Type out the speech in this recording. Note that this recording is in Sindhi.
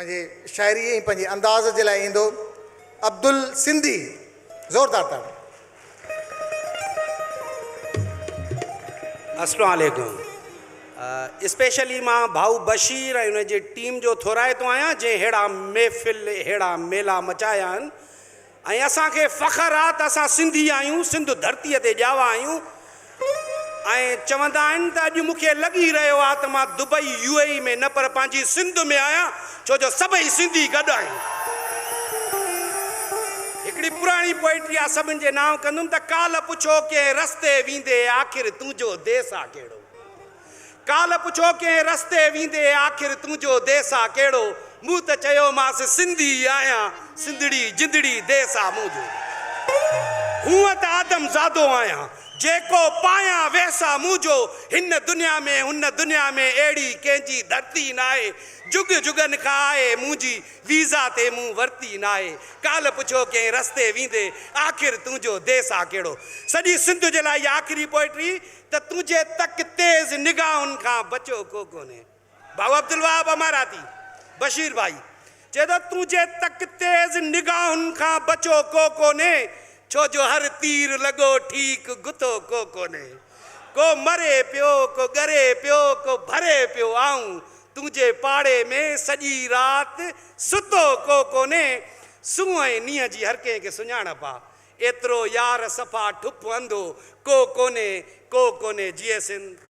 پنهنجي شاعري ۽ پنهنجي انداز جي لاء ايندو عبدل سنڌي زوردار تاڙي. السلام عليڪم اسپيشلي مان ڀائو بشير ۽ ان جي ٽيم جو ٿورائتو آهيان جنهن ههڙا محفل ههڙا ميلا مچايا آهن ۽ اسان کي فخر آ ته اسان سنڌي آهيون، سنڌ ڌرتيء تي ڄاوا آهيون ۽ چوندا آهن ته اڄ مون کي لڳي رهيو آ ته مان دبئي يو اي اي ۾ نه پر پنهنجي سنڌ ۾ آهيان ڇو جو سڀئي سنڌي گڏ آهيون. هڪڙي پراڻي پوئٽري آ سڀن جي نانء ڪندم ته ڪالهه پڇو ڪنهن رستي ويندي آخر تنهنجو ديس آ ڪهڙو. ڪالهه پڇو ڪنهن رستي ويندي آخر تنهنجو ديس آ ڪهڙو؟ مون ته چيومانس سنڌي آهيان سنڌڙي جندڙي ديس آ منهنجو. هونء ته آدم زادو آهيان جيڪو پايان ويس آ منهنجو. هن دنيا ۾ هن دنيا ۾ اهڙي ڪنهن جي ڌرتي ناهي. جڳ جڳن کان آهي منهنجي ويزا تي مون ورتي ناهي. ڪالهه پڇو ڪنهن رستي ويندي آخر تنهنجو ديس آ ڪهڙو؟ سڄي سنڌ جي لاء اها آخري پوئٽري ته تنهنجي تڪ تيز نگاهن کان بچيو ڪو ڪونهي. ڀائو عبدالوهاب اماراتي، بشير ڀائي، چئي ٿو تنهنجي تڪ تيز نگاهن کان بچو ڪو ڪونهي، ڇو جو هر تير لڳو ٺيڪ گٿو ڪو ڪونهي. ڪو مري پيو، ڪو ڳري پيو، ڪو ڀري پيو، آئون تنهنجي پاڙي ۾ سڄي رات ستو ڪو ڪونهي. سونهن ۽ نينهن جي هر ڪنهن کي سڃاڻپ آ. ايترو يار صفا ٺپ انڌو ڪو ڪونهي ڪو ڪونهي جيئي سنڌ.